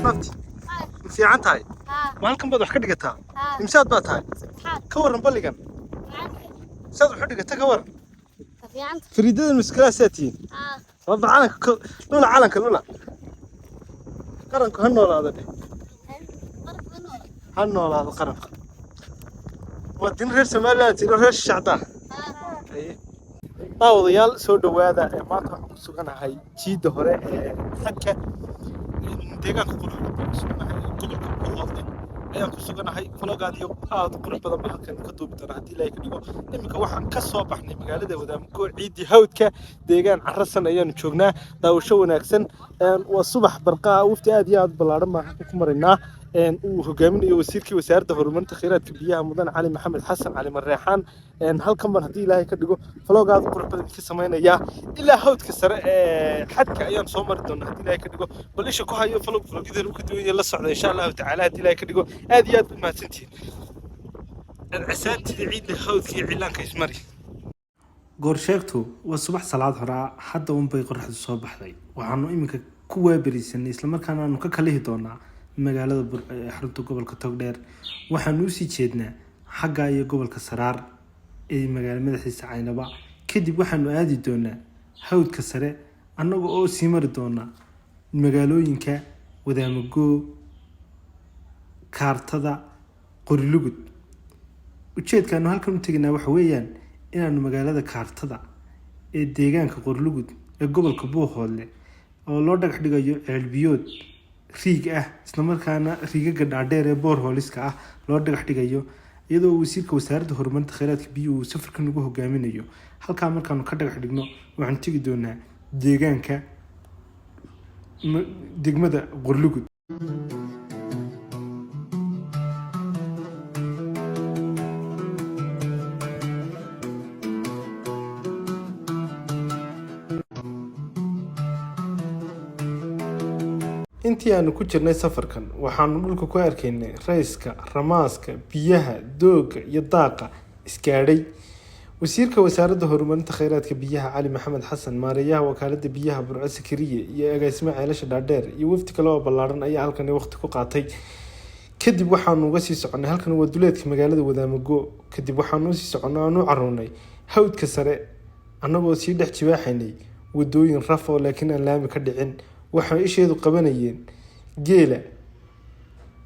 Nafti ma fiican tahay? Ma halkan baad wax ka dhigataa? Imsaad baa tahay? Ka warran balligan, saad wax u dhigata, ka warran fariidada miskalaasaa tihiin? Sababta calanka lula, calanka lula, qaranku ha noolaado dheh, ha noolaado qaranku. Waa din reer Somaliland tiro reer shacdaa. Daawadayaal, soo dhowaada. Ee maanta waxaan ku suganahay jiidda hore ee xagka deegaanka quruxda baan ku suganahay, gobolka Buuhoodle ayaan ku suganahay. Vlog-aad iyo aad u qurux badan baan halkan ka duubi doonaa haddii Ilaahay ka dhigo. Iminka waxaan ka soo baxnay magaalada Wadaamago, ciiddii hawdka, deegaan carrasan ayaanu joognaa. Daawasho wanaagsan. Waa subax barqaa, wafti aad iyo aad ballaaran baan halkan ku maraynaa, uu hogaaminayo wasiirkii wasaaradda horumarinta kheyraadka biyaha, Mudan Cali Maxamed Xasan Cali Mareexaan. Halkan baan haddii Ilaahay ka dhigo vlog aad u qurux badan ka samaynayaa. Ilaa hawdka sare ee xadka ayaan soo mari doonaa haddii Ilaahay ka dhigo. Bal isha ku hayo vlog, vlogyadan uu ka duwan yahay la socda insha Allahu tacaala haddii Ilaahay ka dhigo. Aad iyo aad baad mahadsantihiin. Casaantida ciidda hawdka iyo cilaanka ismari. Goorsheegtu waa subax salaad hore ah, hadda unbay qoraxdu soo baxday. Waxaanu iminka ku waaberisanay, islamarkaana aanu ka kalihi doonaa magaalada Burco ee xarunta gobolka Togdheer. Waxaanu usii jeednaa xagga iyo gobolka Saraar ee magaalo madaxiisa Caynaba. Kadib waxaanu aadi doonaa hawdka sare, annaga oo sii mari doona magaalooyinka Wadaamagoo, Kaartada, Qorilugud. Ujeedkaanu halkan u tegaynaa waxa weeyaan inaanu magaalada Kaartada ee deegaanka Qorlugud ee gobolka Buuhoodle oo loo dhagax dhigayo ceelbiyood riig ah, islamarkaana riigaga dhaadheer ee boreholes-ka ah loo dhagax dhigayo, iyadoo wasiirka wasaaradda horumarinta kheyraadka biyuhu uu safarkan ugu hogaaminayo. Halkaa markaanu ka dhagax dhigno waxaanu tegi doonaa deegaanka degmada Qorlugud. Intii aanu ku jirnay safarkan waxaanu dhulka ku arkaynay rayska, ramaaska, biyaha, doogga iyo daaqa isgaadhay. Wasiirka wasaaradda horumarinta kheyraadka biyaha Cali Maxamed Xasan, maareeyaha wakaalada biyaha Burco Sakariye iyo agaasima ceelasha dhaadheer iyo wafdi kale oo ballaaran ayaa halkani waqti ku qaatay. Kadib waxaanu uga sii soconay, halkan waa duleedka magaalada Wadaamago, kadib waxaanu usii soconay, aanu u carownay hawdka sare, annagoo sii dhex jibaaxaynay wadooyin raf oo laakiin aan laami ka dhicin. Waxay isheedu qabanayeen geela,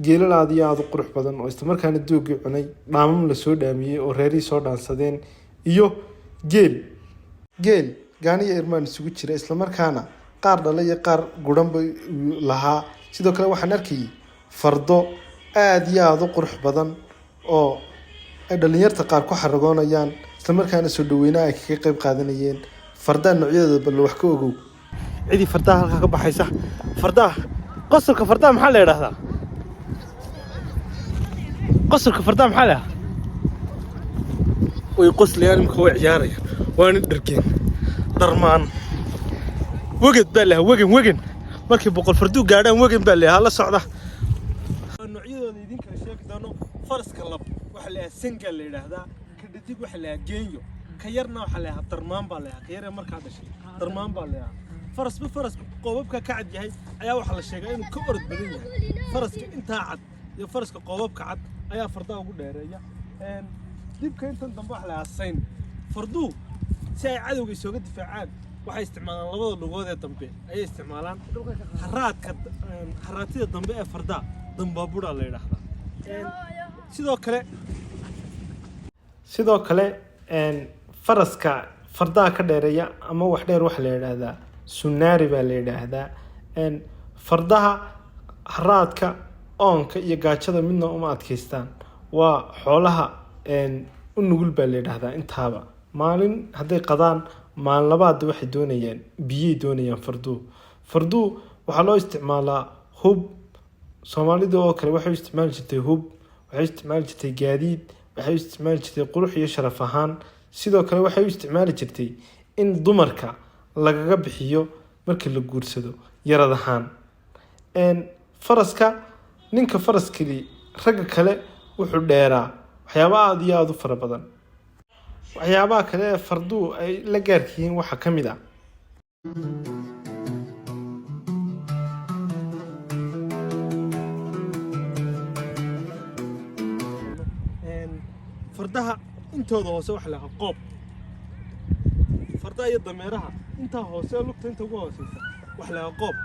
geelal aad iyo aada u qurux badan oo islamarkaana doogii cunay, dhaamam lasoo dhaamiyey oo reerihii soo dhaansadeen, iyo geel gaaniyo irmaan isugu jira, islamarkaana qaar dhala iyo qaar guranba lahaa. Sidoo kale waxaan arkayay fardo aada iyo aada u qurux badan oo ay dhalinyarta qaar ku xaragoonayaan, islamarkaana soo dhaweynaha ay kaga qayb qaadanayeen. Fardaha noocyadooda bal wax ka ogow. Cidii fardaha halkaa ka baxaysa, fardaha, qosolka fardaha maxaa la yidhaahdaa? Qosolka fardaha maxaa la yidhahdaa? Way qoslayaan imika, way ciyaarayaan, waana dhargeen. Darmaan weged baa lahaa, wegan wegan markay 100 farduu gaadhaan wegan baa lahaa la socda. Noocyadooda idin kala sheegi doono. Faraska lab waxaa la yidhaha senga la yidhaahdaa, ka dhadig waxaa la yidhaha geenyo, ka yarna waxaa la yidhaha darmaan baa la yidhaha. Ka yar ee markaa dhashay darmaan baa la yidhaha. Farasba faraska qoobabka ka cad yahay ayaa waxaa la sheegaa inuu ka orod badan yahay. Faraska intaa cad iyo faraska qoobabka cad ayaa fardaha ugu dheereeya. Dibka intan dambe waxaa la yidhaha sayn. Farduhu si ay cadowga isooga difaacaan waxay isticmaalaan labada lugood ee dambe ayay isticmaalaan. Haraadka, haraatida dambe ee fardaha dambaabura la yidhaahdaa. Sidoo kale faraska fardaha ka dheereeya ama wax dheer waxaa la yidhaahdaa sunaari baa la yidhaahdaa. Fardaha haraadka, oonka iyo gaajada midna uma adkeystaan. Waa xoolaha u nugul baa la yidhaahdaa intaaba. Maalin hadday qadaan, maalin labaad waxay doonayaan biyay doonayaan farduhu. Farduhu waxaa loo isticmaalaa hub. Soomaalida oo kale waxay u isticmaali jirtay hub, waxay u isticmaali jirtay gaadiid, waxay u isticmaali jirtay qurux iyo sharaf ahaan. Sidoo kale waxay u isticmaali jirtay in dumarka lagaga bixiyo marka la guursado yarad ahaan. Faraska, ninka faraskali ragga kale wuxuu dheeraa waxyaabo aada iyo aada u fara badan. Waxyaabaha kale ee farduhu ay la gaarka yihiin waxaa ka mid ah fardaha intooda hoose waxa la yidhahaa qoob. Fardaha iyo dameeraha intaa hoose, lugta inta ugu hooseysa, waxa la yidhahaa qoob.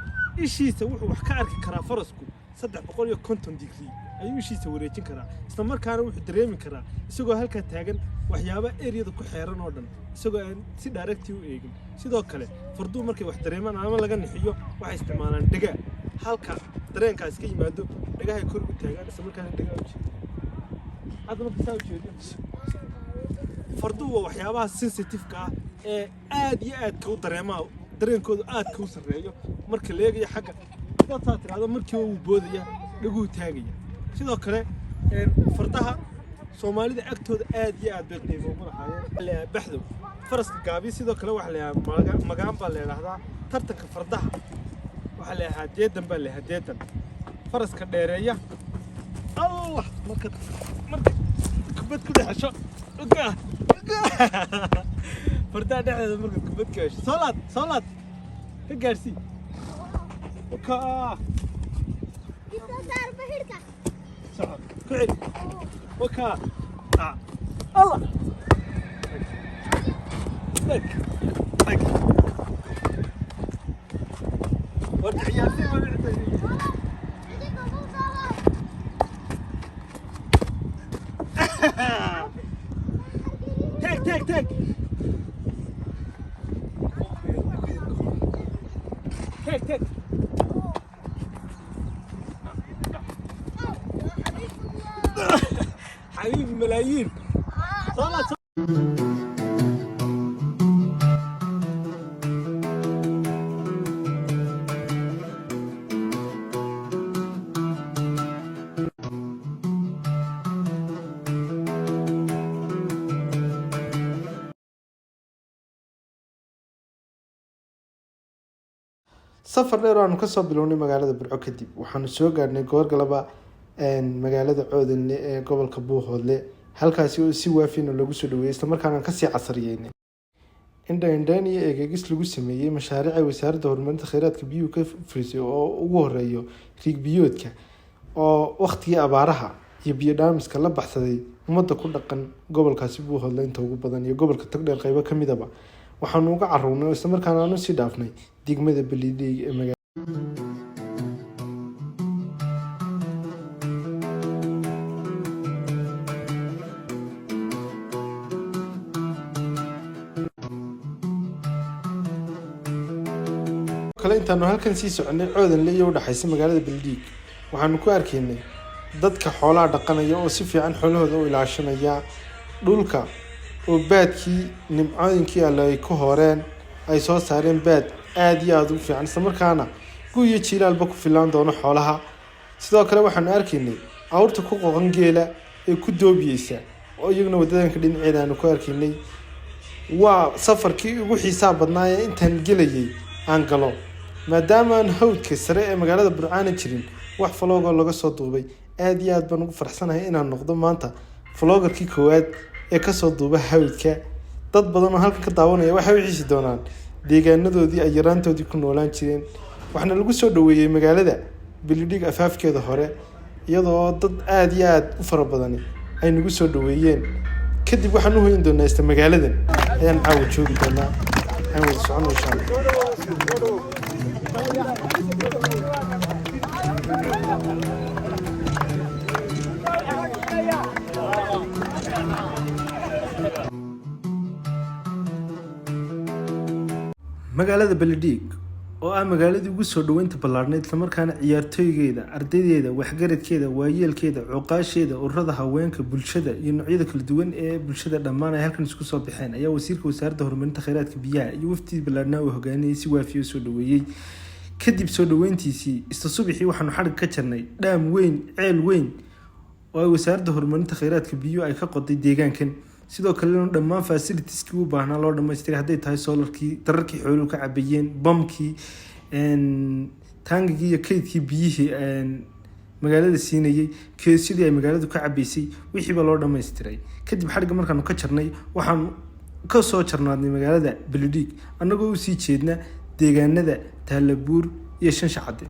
Ishiisa wuxuu wax ka arki karaa farasku 350 digrii ayuu ishiisa wareejin karaa, isla markaana wuxuu dareemi karaa isagoo halkaa taagan waxyaaba eriyada ku xeeran oo dhan, isagoo aan si direct u eegin. Sidoo kale farduhu markay wax dareemaan ama laga nixiyo, waxay isticmaalaan dhega. Halka dareenkaas ka yimaado dhagahay kor ugu taagaan, isla markaana dhegaa u jeedo. Hadda marka saa u jeediyo, farduhu waa waxyaabaha sensitive-ka ah ee aad iyo aadka u dareemaha, dareenkoodu aadka u sarreeyo. Marka la eegayo xagga dad saa tiraahdo, markiiba wuu boodaya, dhaguhu taagaya. Sidoo kale fardaha Soomaalida agtooda aad iyo aad bay qiimo ugu lahaayeen. Baxdow faraska gaabi sidoo kale waxaa la yidhahaa magaan baa la yidhaahdaa. Tartanka fardaha waxaa la yidhahaa deedan baa la yidhahaa, deedan. Faraska dheereeya, Allah, marka kubad ku dhex hesho, fardaha dhexdeeda markaad kubad ka hesho, soo laad, soo laad, ka gaarsii wakaa. Soco, ku celi, wakaa. Allah, dhag dhag, warta ciyaartay waa dhictay. Taag, taag, taag, taag, taag. حبيبي ملايين صلاة. Safar dheer oo aanu kasoo bilownay magaalada Burco kadib, waxaanu soo gaadhnay goor galaba magaalada Coodanle ee gobolka Buuhoodle, halkaasi oo si waafina loogu soo dhaweeyey, islamarkaana kasii casriyeynay, indha indhayn iyo eegegis lagu sameeyey mashaariica Wasaaradda Horumarinta Kheyraadka Biyuhu ka fulisay, oo ugu horeeyo riig biyoodka oo waqtigii abaaraha iyo biyo dhaamiska la baxsaday ummadda ku dhaqan gobolkaasi Buuhoodle inta ugu badan iyo gobolka Togdheer qeybo ka midaba. Waxaanu uga caruurnay oo islamarkaana aanu sii dhaafnay degmada Balidhiig ee maga kale. Intaanu halkan sii soconay, Coodanle iyo udhaxaysa magaalada Beldhiig, waxaanu ku arkaynay dadka xoolaha dhaqanaya oo si fiican xoolahooda u ilaashanaya, dhulka oo baadkii nimcooyinkii Alle ay ku horeen ay soo saareen baad aada iyo aada u fiican, islamarkaana gu iyo jiilaalba ku filaan doono xoolaha. Sidoo kale waxaanu arkaynay awrta ku qoqan geela ee ku doobiyeysa, oo iyaguna wadadanka dhinaceeda aanu ku arkaynay. Waa safarkii ugu xiisaha badnaa ee intaan gelayay aan galo, maadaama aan hawdka sare ee magaalada Burcaana jirin wax vlog oo laga soo duubay. Aada iyo aad baan ugu faraxsanahay inaan noqdo maanta vloggerkii koowaad ee kasoo duuba hawdka. Dad badan oo halkan ka daawanaya waxay u xiisi doonaan deegaanadoodii ay yaraantoodii ku noolaan jireen. Waxaana lagu soo dhaweeyey magaalada Belidhig afaafkeeda hore, iyadoo dad aada iyo aada u fara badani ay nagu soo dhaweeyeen. Kadib waxaan u hoyin doonaa isla magaaladan ayaan caawa joogi doonaa. Aan wada socono, insha Allah. Magaalada Beledhiig oo ah magaaladii ugu soo dhaweynta ballaadhnayd, islamarkaana ciyaartooygeeda, ardaydeeda, waxgaradkeeda, waayeelkeeda, cuqaasheeda, ururada haweenka, bulshada iyo noocyada kala duwan ee bulshada dhammaan ay halkan isku soo baxeen, ayaa wasiirka Wasaaradda Horumarinta Kheyraadka Biyaha iyo wafdidii ballaadhnaa uu hogaaminayay si waafiya u soo dhaweeyey. Kadib soo dhoweyntiisii, isla subaxii waxaanu xadhig ka jarnay dhaam weyn, ceel weyn oo ay Wasaaradda Horumarinta Kheyraadka Biyuhu ay ka qoday deegaankan. Sidoo kalena dhammaan facilitieskii u baahnaa loo dhamaystiray, hadday tahay solarkii, dararkii xooluhu ka cabayeen, bamkii, taangigii iyo kaydkii biyihii magaalada siinayey, keesyadii ay magaaladu ka cabaysay, wixiiba loo dhamaystiray. Kadib xadhigga markaanu ka jarnay, waxaanu ka soo jarnaadnay magaalada Balidhiig, annagoo usii jeedna deegaanada Taalabuur iyo Shanshacadde.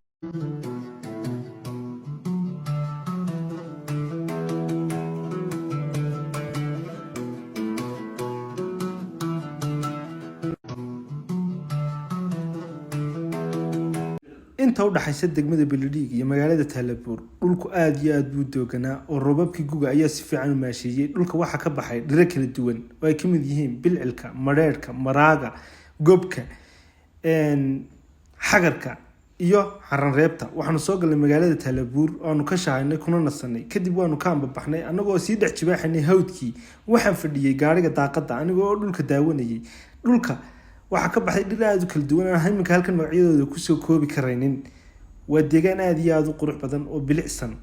Inta u dhaxaysa degmada Balidhiig iyo magaalada Taalabuur, dhulku aada iyo aada buu dooganaa oo roobabkii guga ayaa si fiican u maasheeyey dhulka. Waxaa ka baxay dhiro kala duwan oo ay ka mid yihiin bilcilka, madheerhka, maraaga, gobka, xagarka iyo xaranreebta. Waxaanu soo galnay magaalada Taalabuur, aanu ka shahaynay kuna nasanay. Kadib waanu ka ambabaxnay annagoo sii dhex jibaaxaynay hawdkii. Waxaan fadhiyey gaariga daaqada anigoo oo dhulka daawanayay. Dhulka waxaa ka baxay dhir aada u kala duwan aan iminka halkan magacyadooda kusoo koobi karaynin. Waa deegaan aada iyo aada u qurux badan oo bilicsan.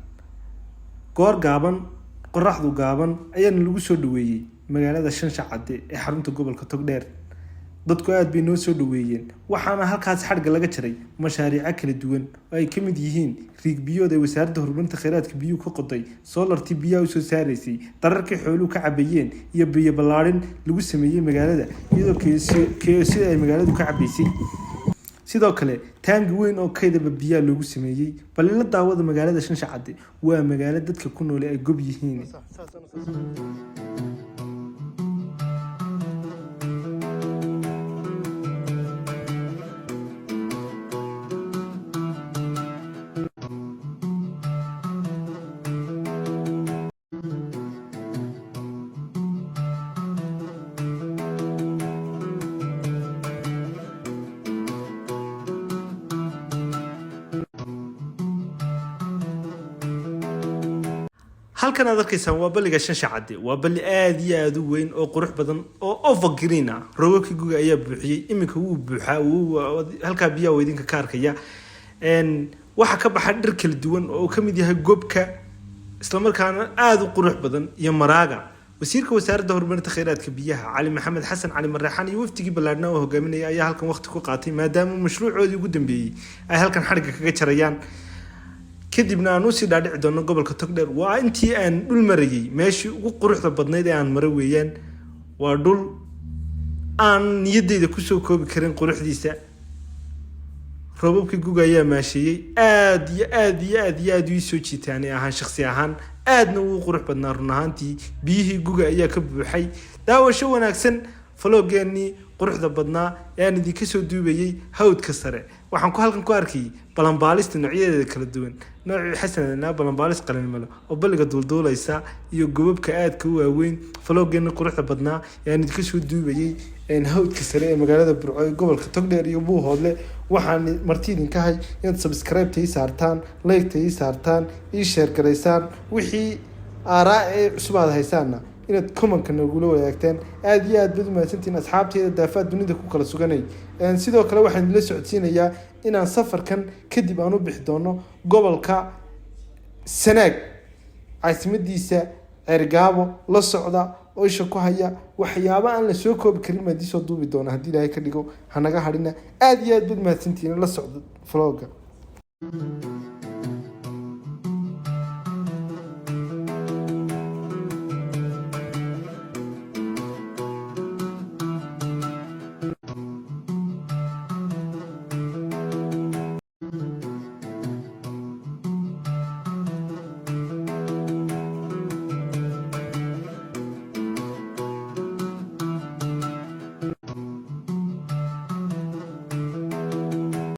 Goor gaaban, qoraxdu gaaban, ayaana lagu soo dhaweeyey magaalada Shanshacadde ee xarunta gobolka Togdheer. Dadku aada bay noo soo dhaweeyeen. Waxaana halkaas xadhga laga jaray mashaariico kala duwan oo ay ka mid yihiin riig biyood ay Wasaaradda Horumarinta Kheyraadka Biyuhu ka qoday, soolartii biyaha usoo saaraysay, dararkii xooluhu ka cabayeen iyo biyo ballaadhin lagu sameeyey magaalada, iyadoo keesyada ay magaaladu ka cabaysay. Sidoo kale taangi weyn oo kaydaba biyaha loogu sameeyey. Balila daawada magaalada Shanshacadde. Waa magaalo dadka ku noole ay gob yihiin. Halkan aad arkaysaan waa balliga Shanshacadde. Waa balli aada iyo aada u weyn oo qurux badan oo overgreen ah. Roobabkii guga ayaa buuxiyey, iminka wuu buuxaa. Halkaa biyaha waa idinka ka arkaya. Waxaa ka baxa dhir kala duwan oo uu ka mid yahay gobka, islamarkaana aada u qurux badan, iyo maraaga. Wasiirka Wasaaradda Horumarinta Kheyraadka Biyaha, Cali Maxamed Xasan, Cali Mareexaan, iyo wafdigii ballaadhnaa oo hogaaminaya ayaa halkan waqti ku qaatay, maadaama mashruucoodii ugu dambeeyey ay halkan xadhigga kaga jarayaan, kadibna aan usii dhaadhici doono gobolka Togdheer. Waa intii aan dhul marayey meeshii ugu quruxda badnayd ee aan maro weeyaan. Waa dhul aan niyaddayda kusoo koobi karin quruxdiisa. Roobabkii guga ayaa maasheeyey. Aada iyo aada iyo aad iyo aada ii soo jiitaanay ahaan, shaksi ahaan, aadna uu qurux badnaa run ahaantii. Biyihii guga ayaa ka buuxay. Daawasho wanaagsan. Vlogeenii quruxda badnaa ee aan idinka soo duubayey hawdka sare, waxaan ku halkan ku arkayay balanbaalista noocyadeeda kala duwan, noocii xasanadnaa, balanbaalis qalinmalo oo balliga duulduulaysa, iyo gobabka aadka u waaweyn. Vlogeenii quruxda badnaa ee aan idinka soo duubayey hawdka sare ee magaalada Burco ee gobolka Togdheer iyo Buuhoodle, waxaan marti idinka hay inaad subscribe-ta ii saartaan, like-ta ii saartaan, ii share garaysaan. Wixii aaraa ee cusub aad haysaanna inaad commentka nagula wadaagtaan. Aada iyo aad baad umahadsantihiin, asxaabteyda daafaad dunida ku kala suganay. Sidoo kale waxaan idinla socodsiinayaa inaan safarkan kadib aan u bixi doono gobolka Sanaag, caasimadiisa Ceergaabo. La socda oo isha ku haya. Waxyaaba aan la soo koobi karin baan idiin soo duubi doona haddii Ilaahay ka dhigo. Hanaga hadhina. Aada iyo aad baad mahadsantihiin. La socda vlogga.